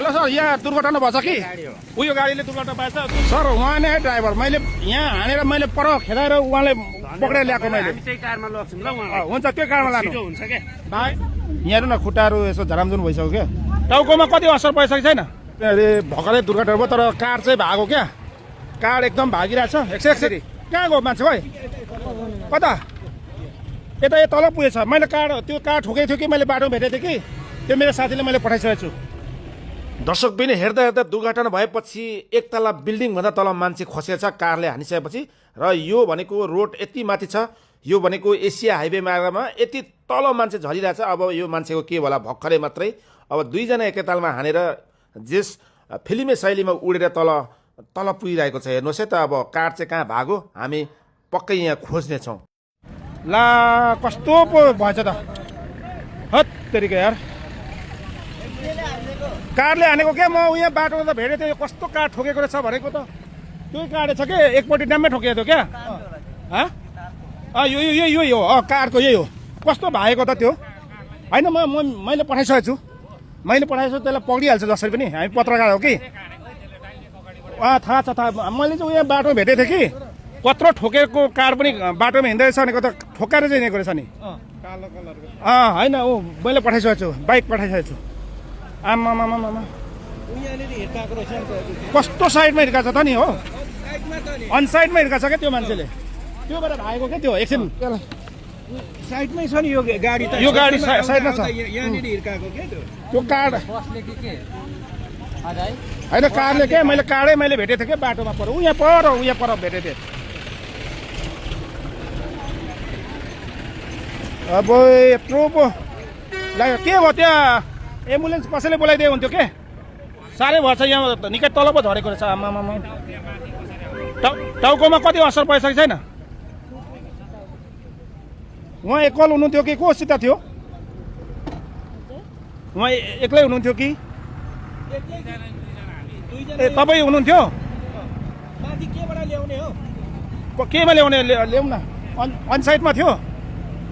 Hello sir, यहाँ दुर्घटना भएछ कि उयो गाडीले दुर्घटना भएछ सर। उहाँ नै ड्राइभर, मैले यहाँ हानेर मैले पर खेदाएर उहाँले पक्रेर ल्याएको मैले। हुन्छ, त्यो कारमा लानु हुन्छ क्या भाइ। यहाँ हेर्नु न, खुट्टाहरू यसो झरामझुम भइसक्यो क्या। टाउकोमा कति असर परिसकेको छैन? अरे भर्खरै दुर्घटना भयो, तर कार चाहिँ भागो क्या। कार एकदम भागिरहेछ। एकछिन कहाँ गयो मान्छे भाइ? कता? यता यो तल पुगेछ। मैले त्यो कार ठोकेको थियो कि मैले बाटोमा भेटेको थिएँ कि, त्यो मेरो साथीले मैले पठाइसकेको छु। दर्शक पनि हेर्दा हेर्दा दुर्घटना भएपछि एक तला बिल्डिङभन्दा तल मान्छे खसेको छ कारले हानिसकेपछि। र यो भनेको रोड यति माथि छ, यो भनेको एसिया हाइवे मार्गमा यति तल मान्छे झरिरहेछ। अब यो मान्छेको के होला, भर्खरै मात्रै अब दुईजना एकैतालमा हानेर जेस फिल्मी शैलीमा उडेर तल पुगिरहेको छ। हेर्नुहोस् है त, अब कार चाहिँ कहाँ भागो, हामी पक्कै यहाँ खोज्नेछौँ। ला कस्तो पो भएछ त, हत तेरिका यार। कारले हानेको क्या। म यहाँ बाटोमा त भेटेको थिएँ, कस्तो कार ठोकेको रहेछ भनेको त। त्यो कार छ कि एकपट्टि ड्याममै ठोकेको थियो क्या। यो हो कारको, यही हो। कस्तो भागेको त त्यो, होइन? मैले पठाइसकेको छु, त्यसलाई पक्रिहाल्छ जसरी पनि। हामी पत्रकार हो कि। थाहा छ, मैले चाहिँ यहाँ बाटोमा भेटेको थिएँ कि, कत्रो ठोकेको कार पनि बाटोमा हिँड्दै रहेछ भनेको त, ठोकाएर चाहिँ हिँडेको रहेछ नि। होइन, मैले पठाइसकेको छु, बाइक पठाइसकेको छु। आमामामा कस्तो साइडमा हिर्काएको छ त नि, हो अनसाइडमा हिर्काएको छ क्या त्यो मान्छेले। त्योबाट भागेको क्या त्यो। एकछिन साइडमै छ नि यो गाडी त। यो गाडी साइडमा छ। यहाँनिर हिर्काएको के त्यो कार होइन, कारले के, मैले कारै भेटेको थिएँ क्या बाटोमा पर। उहाँ पर भेटेको थिएँ। अब यत्रो पो लाग्यो के भयो त्यहाँ? एम्बुलेन्स कसैले बोलाइदियो हुन्थ्यो के? साह्रै भएछ, यहाँ निकै तल पो झरेको रहेछ। आमामा, टाउकोमा कति असर परिसकेको छैन? उहाँ एक्लै हुनुहुन्थ्यो कि कोसित थियो? उहाँ एक्लै हुनुहुन्थ्यो कि? ए तपाईँ हुनुहुन्थ्यो? केमा ल्याउने? ल्याउँ न। अनसाइडमा थियो।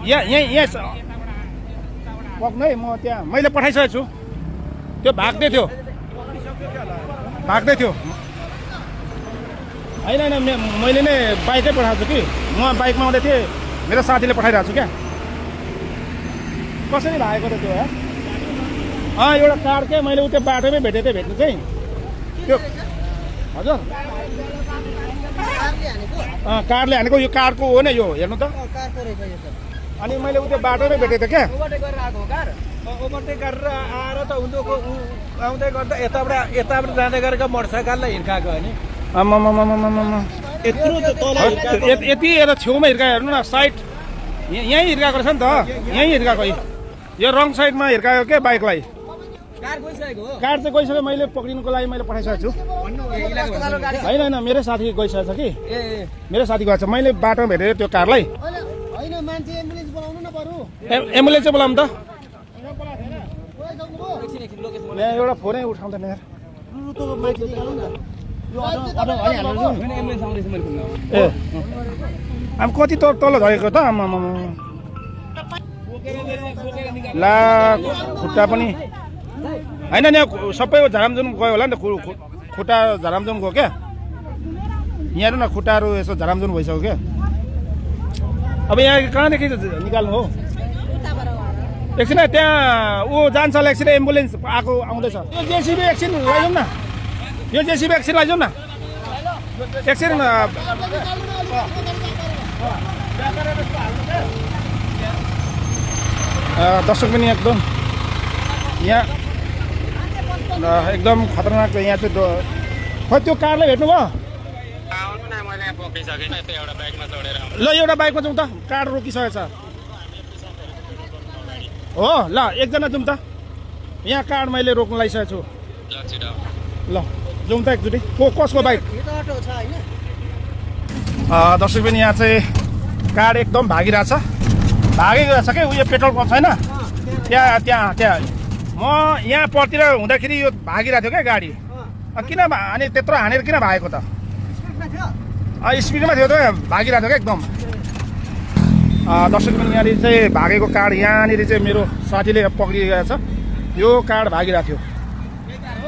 यहाँ पक्नु है, म त्यहाँ मैले पठाइसकेको छु। त्यो भाग्दै थियो। होइन, मैले नै बाइकै पठाएको छु कि। म बाइकमा आउँदै थिएँ, मेरो साथीले पठाइरहेको छु क्या। कसरी भागेको त त्यो यार? एउटा कार के मैले उतै बाटोमै भेटेको थिएँ, भेट्नु चाहिँ त्यो। हजुर, कारले हानेको। यो कारको हो नि, यो हेर्नु त। अनि मैले उतै बाटोमै भेटेको थिएँ क्या। ओभरटेक गरेर आएर त उनीहरूको आउँदै गर्दा यताबाट जाँदै गरेको मोटरसाइकललाई हिर्काएको हो नि। आमामामामामा, यति हेर छेउमा हिर्कायो। हेर्नु न, साइड यहीँ हिर्काएको रहेछ नि त। यहीँ हिर्काएको, यो रङ साइडमा हिर्कायो क्या बाइकलाई। कार चाहिँ गइसक्यो, मैले पक्रिनुको लागि मैले पठाइसकेको छु। होइन, मेरो साथी गइसकेको छ कि। मेरो साथी गएको छ, मैले बाटोमा भेटेँ त्यो कारलाई। एम्बुलेन्स चाहिँ बोलाउनु त। एउटा फोनै उठाउँदैन यार। अब कति तल झरेको त। आमामा, ला खुट्टा पनि होइन नि, सबै झरामझुम गयो होला नि त। खुट्टा झरामझुम गयो क्या। यहाँ हेर्नु न, खुट्टाहरू यसो झरामझुम भइसक्यो क्या। अब यहाँ कहाँदेखि निकाल्नु हो? एकछिन त्यहाँ ऊ जान्छ होला, एकछिन एम्बुलेन्स आउँदैछ। यो जेसिबी एकछिन लैजाउँ न, एकछिन लैजाउँ न, एकछिन। दर्शक पनि एकदम यहाँ एकदम खतरनाक। यहाँ चाहिँ खोइ त्यो कारलाई भेट्नु भयो? ल एउटा बाइकमा जाउँ त, कार रोकिसकेको छ हो। ल एकजना जाउँ त, यहाँ कार मैले रोक्नु लागिसकेको छु। ल जाउँ त एकचोटि। कसको बाइक? दर्शक पनि यहाँ चाहिँ कार एकदम भागिरहेछ कि। उयो पेट्रोल पम्प छैन त्यहाँ। म यहाँ परतिर हुँदाखेरि यो भागिरहेको थियो क्या गाडी। किन अनि त्यत्रो हानेर किन भागेको त? स्पिडमा थियो त, भागिरहेको थियो क्या एकदम। दर्शक पनि यहाँनिर चाहिँ भागेको कार यहाँनिर चाहिँ मेरो साथीले पक्रिरहेको छ। यो कार भागिरहेको थियो।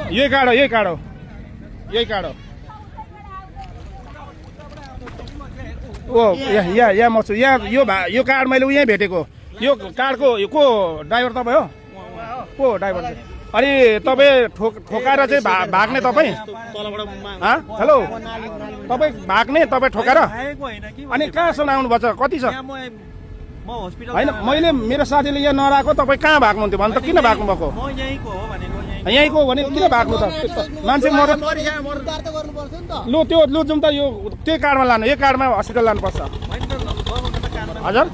यही कार्ड हो यही कार्ड हो यही कार्ड हो ओ यहाँ म छु यहाँ यो कार्ड मैले यहीँ भेटेको यो कार्डको को ड्राइभर तपाईँ हो को ड्राइभर चाहिँ अनि तपाईँ ठोकाएर चाहिँ भाग्ने तपाईँ हेलो तपाईँ भाग्ने तपाईँ ठोकाएर अनि कहाँसम्म आउनुभएको छ कति छ होइन मैले मेरो साथीले यहाँ नराएको तपाईँ कहाँ भाग्नुहुन्थ्यो भन्नु त किन भाग्नु भएको यहीँको हो भने किन भाग्नु त मान्छे मर लु त्यो लु जाउँ त यो त्यही कार्डमा लानु यो कार्डमा हस्पिटल लानुपर्छ हजुर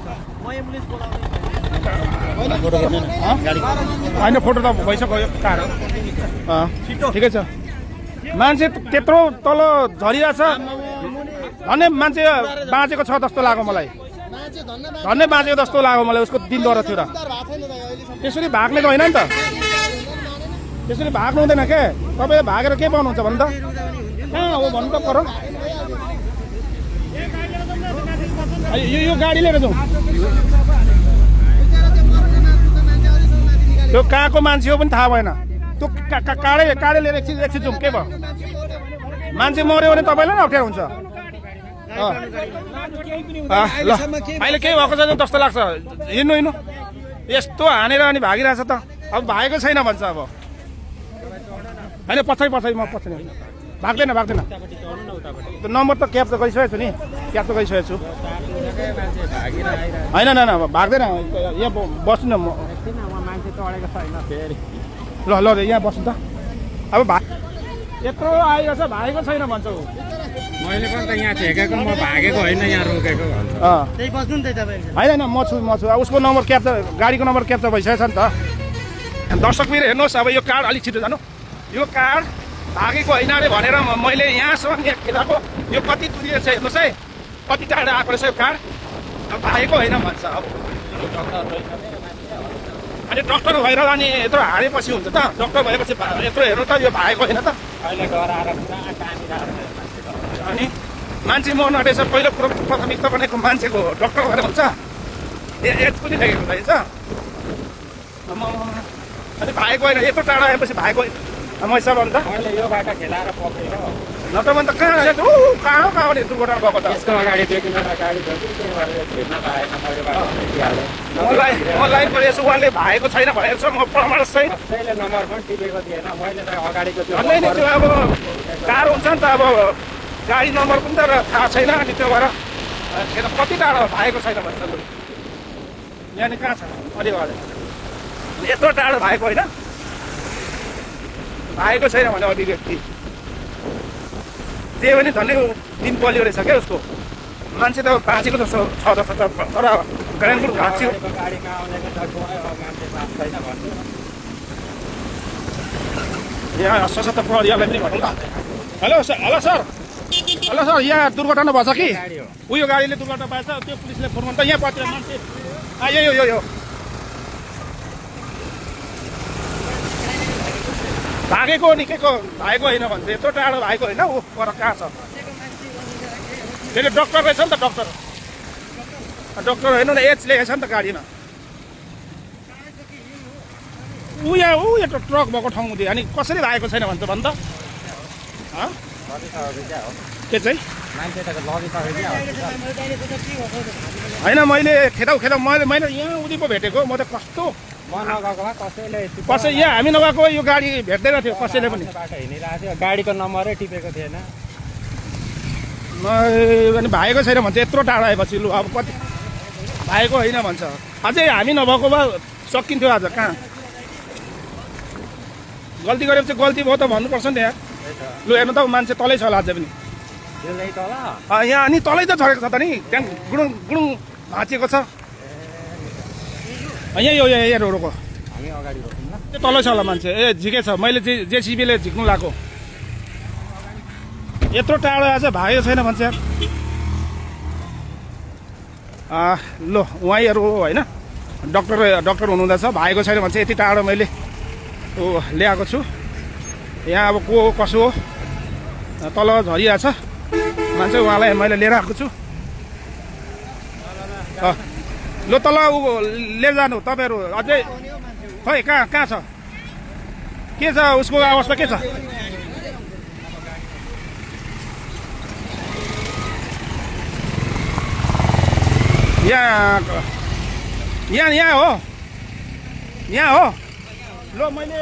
होइन फोटो त भइसक्यो यो कार्ड ठिकै छ मान्छे त्यत्रो तल झरिरहेछ धन्य मान्छे बाँचेको छ जस्तो लाग्यो मलाई धन्य बाँचेको जस्तो लाग्यो मलाई उसको दिनद्वारा थियो र त्यसरी भाग्ने त होइन नि त त्यसरी भाग्नु हुँदैन के तपाईँ भागेर के पाउनुहुन्छ भन्नु त कहाँ हो भन्नु त पर यो गाडी लिएर जाउँ त्यो कहाँको मान्छे हो पनि थाहा भएन त्यो काँडे लिएर एकछिन जाउँ के भयो मान्छे मऱ्यो भने तपाईँलाई नै अप्ठ्यारो हुन्छ ल अहिले केही भएको छैन जस्तो लाग्छ हिँड्नु हिँड्नु यस्तो हानेर अनि भागिरहेछ त अब भागेको छैन भन्छ अब होइन पछाडि म पछाडि भाग्दैन त्यो नम्बर त क्याप्चर गरिसकेको छु नि क्याप्चर गरिसकेको छु होइन भाग्दैन यहाँ बस्नु न म ल यहाँ बस्नु त अब यत्रो आइरहेछ भागेको छैन भन्छ मैले पनि त यहाँ ठेकेको म भागेको होइन यहाँ रोकेको होइन म छु उसको नम्बर क्याप्चर गाडीको नम्बर क्याप्चर भइसकेको छ नि त दर्शक मेरो हेर्नुहोस् अब यो कार्ड अलिक छिटो जानु यो कार्ड भागेको होइन अरे भनेर मैले यहाँसम्म यहाँ खेलाएको यो कति दुरिएको छ हेर्नुहोस् है कति टाढा आएको रहेछ यो कार्ड अब भागेको होइन भन्छ अब अनि डक्टर भएर अनि यत्रो हारेपछि हुन्छ त डक्टर भएपछि यत्रो हेर्नु त यो भागेको होइन त अनि मान्छे मर्नु आँटेछ पहिलो प्राथमिकता भनेको मान्छेको डक्टर भएर हुन्छ एज पनि ठेकेको रहेछ अनि भागेको होइन यत्रो टाढा आएपछि भागेको मैसा भन्नु त यो बाटो खेलाएर पक्रेर नत्र भने त कहाँ भने दुर्घटना भएको त यसको अगाडि मलाई यसो उहाँले भागेको छैन भनेको छ म प्रमाण चाहिँ नम्बर पनि टिपेको थिएन मैले त अगाडिको त्यो अब गाह्रो हुन्छ नि त अब गाडी नम्बर पनि त थाहा छैन अनि त्यो भएर कति टाढो भागेको छैन भन्छ यहाँनिर कहाँ छ अलि अगाडि यत्रो टाढो भएको होइन भागेको छैन भने अभिव्यक्ति त्यही पनि धन्य दिन बलियो रहेछ क्या उसको मान्छे त बाँचेको जस्तो छ जस्तो तर ग्रान्ड भाँच्यो यहाँ सशस्त्र प्रहरीलाई पनि भनौँ न हेलो सर यहाँ दुर्घटना भएछ कि उयो गाडीले दुर्घटना भएछ त्यो पुलिसले फोन गर्दा यहाँ पत्र मान्छे यो भागेको नि के को भागेको होइन भन्छ यत्रो टाढो भागेको होइन ऊ पर कहाँ छ फेरि डक्टर रहेछ नि त डक्टर होइन न एज लेखेको छ नि त गाडीमा ऊ यो ट्रक भएको ठाउँ दियो अनि कसरी भागेको छैन भन्छ भन् त के चाहिँ होइन मैले खेदाउ मैले यहाँ उदी पो भेटेको म त कस्तो कसै यहाँ हामी नगएको यो गाडी भेट्दैन थियो कसैले पनि गाडीको नम्बरै टिपेको थिएन अनि भागेको छैन भन्छ यत्रो टाढा आएपछि लु अब कति भागेको होइन भन्छ अझै हामी नभएको भए सकिन्थ्यो आज कहाँ गल्ती गरेपछि गल्ती भयो त भन्नुपर्छ नि यहाँ लु हेर्नु त मान्छे तलै छ होला अझै पनि यहाँ अनि तलै त झरेको छ त नि त्यहाँ गुडुङ भाँचिएको छ यहाँ रोको त्यो तलै छ होला मान्छे झिकै छ मैले जेसिबीले झिक्नु लगाएको यत्रो टाढो आएछ भागेको छैन भन्छ ल उहाँहरू होइन डक्टर हुनुहुँदैछ भागेको छैन भन्छ यति टाढो मैले ल्याएको छु यहाँ अब को कसो हो तल झरिरहेछ मान्छे उहाँलाई मैले लिएर आएको छु ल तल लिएर जानु तपाईँहरू अझै खै कहाँ छ के छ उसको अवस्था के छ? यहाँ हो, यहाँ हो। ल मैले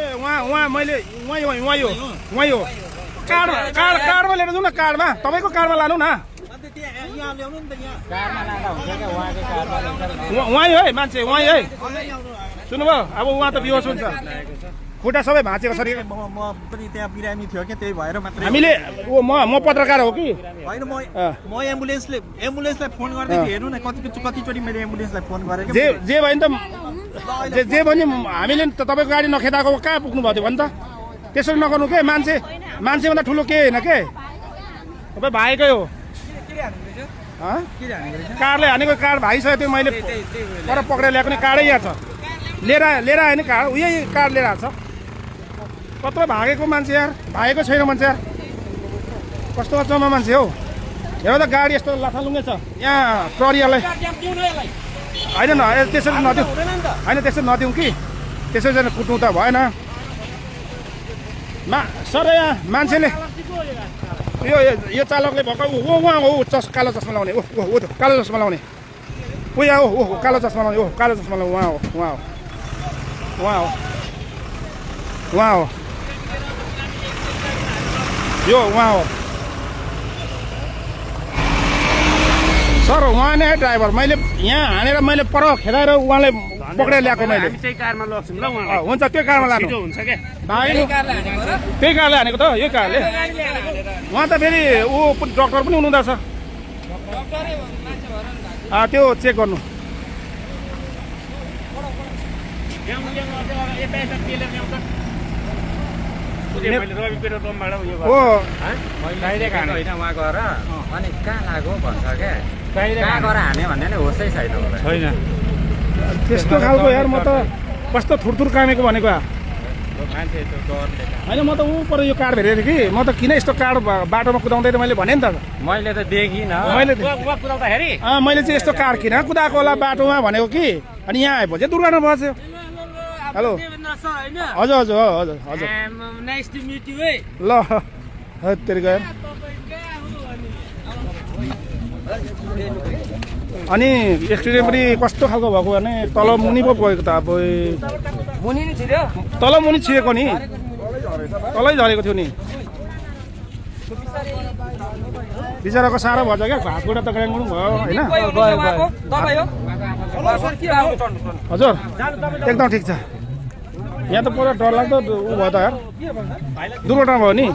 वहीँ हो। कार्डमा लिएर जाउँ न, कार्डमा तपाईँको कार्डमा लानु न। वहीँ है मान्छे, वहीँ है। सुन्नुभयो? अब उहाँ त बेहोस हुन्छ, खुट्टा सबै भाँचेको छ। म पनि त्यहाँ बिरामी थियो कि त्यही भएर मात्रै हामीले म पत्रकार हो कि होइन म एम्बुलेन्सलाई फोन गर्दै थिएँ। हेर्नु न कतिचोटि मैले एम्बुलेन्सलाई फोन गरेको। जे भयो नि त जे भयो नि हामीले त तपाईँको गाडी नखेदाएको कहाँ पुग्नु भयो त्यो भने त? त्यसरी नगर्नु के, मान्छेभन्दा ठुलो के होइन के, तपाईँ भाइकै हो। कारले हानेको, कार भाइसक्यो त्यो मैले पर पक्रेर ल्याएको नि, कारै यहाँ छ। लिएर आयो नि कार, उही कार लिएर आएको छ। कत्रो भागेको मान्छे यार, भागेको छैन मान्छे यार, कस्तो अचम्म मान्छे हौ। हेर त गाडी यस्तो लाथालुङ्गे छ यहाँ। प्रहरीलाई होइन न, त्यसरी नदिउँ होइन, त्यसरी नदिउँ कि, त्यसरी चाहिँ कुट्नु त भएन। सर यहाँ मान्छेले यो चालकले भएको उहाँ हो कालो चस्मा लाउने, कालो चस्मा लाउने, यहाँ हो कालो चस्मा लाउने, कालो चस्मा लाउने, उहाँ हो यो उहाँ हो। सर उहाँ नै ड्राइभर, मैले यहाँ हानेर मैले पर खेदाएर उहाँलाई पक्रेर ल्याएको मैले। हुन्छ त्यो कारमा लानु, त्यही कारले हानेको त, यो कारले। उहाँ त फेरि ऊ डक्टर पनि हुनुहुँदो रहेछ, त्यो चेक गर्नु। अनि कहाँ लाग्यो भन्छ क्या, कहाँ गएर हान्यो भन्ने नि होसै छैन छैन त्यस्तो खालको यार। म त कस्तो थुरथुर कामेको भनेको होइन। म त ऊ पर यो कार्ड हेरेको कि, म त किन यस्तो कार्ड बाटोमा कुदाउँदै त मैले भने नि त। मैले त देखिनँ, मैले चाहिँ यस्तो कार्ड किन कुदाएको होला बाटोमा भनेको कि, अनि यहाँ आएपछि दुर्घटना भयो। हेलो हजुर हजुर हजुर हजुर ल तेरि गयो। अनि एक्सिडेन्ट पनि कस्तो खालको भएको भने तल मुनि पो गएको त। अब तल मुनि छिरेको नि, तलै झरेको थियो नि। बिचराको साह्रो भएछ क्या, घाँसबाट त ग्याङगुङ भयो होइन। हजुर एकदम ठिक छ। यहाँ त पुरा डरलाग्दो ऊ भयो त यार, दुर्घटना भयो नि,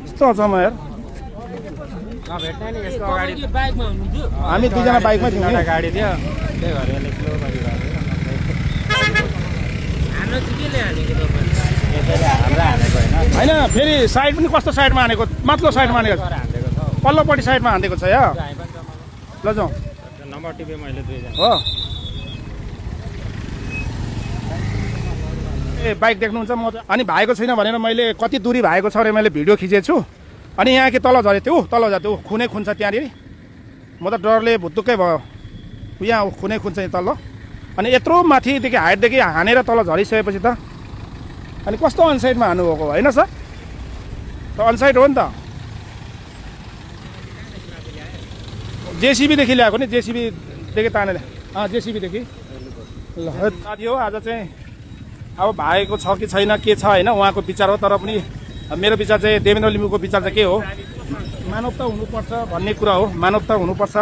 यस्तो अचम्म यार। हामी दुईजना बाइकमा थियौँ नि, गाडी थियो त्यही भएर होइन फेरि साइड पनि कस्तो साइडमा हानेको, माथिल्लो साइडमा हानेको, पल्लोपट्टि साइडमा हानेको छ यहाँ। ल जाउँ नम्बर टिपे मैले हो। ए बाइक देख्नुहुन्छ म त, अनि भागेको छैन भनेर मैले कति दूरी भागेको छ अरे मैले भिडियो खिचेको छु। अनि यहाँ कि तल झरे त्यो, तल झऱ्यो त्यो, खुनै खुन्छ त्यहाँनिर। म त डरले भुत्तुकै भयो, यहाँ खुनै खुन्छ नि तल। अनि यत्रो माथिदेखि हाइटदेखि हानेर तल झरिसकेपछि त अनि कस्तो अनसाइडमा हान्नुभएको होइन सर? त अनसाइड हो नि त। जेसिबीदेखि ल्याएको नि, जेसिबीदेखि तानेर, जेसिबीदेखि। ल साथी हो आज चाहिँ अब भागेको छ कि छैन के छ होइन, उहाँको विचार हो। तर पनि मेरो विचार चाहिँ, देवेन्द्र लिम्बूको विचार चाहिँ के हो, मानवता हुनुपर्छ भन्ने कुरा हो। मानवता हुनुपर्छ।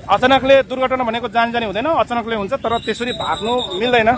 अचानकले दुर्घटना भनेको जानी हुँदैन, अचानकले हुन्छ, तर त्यसरी भाग्नु मिल्दैन।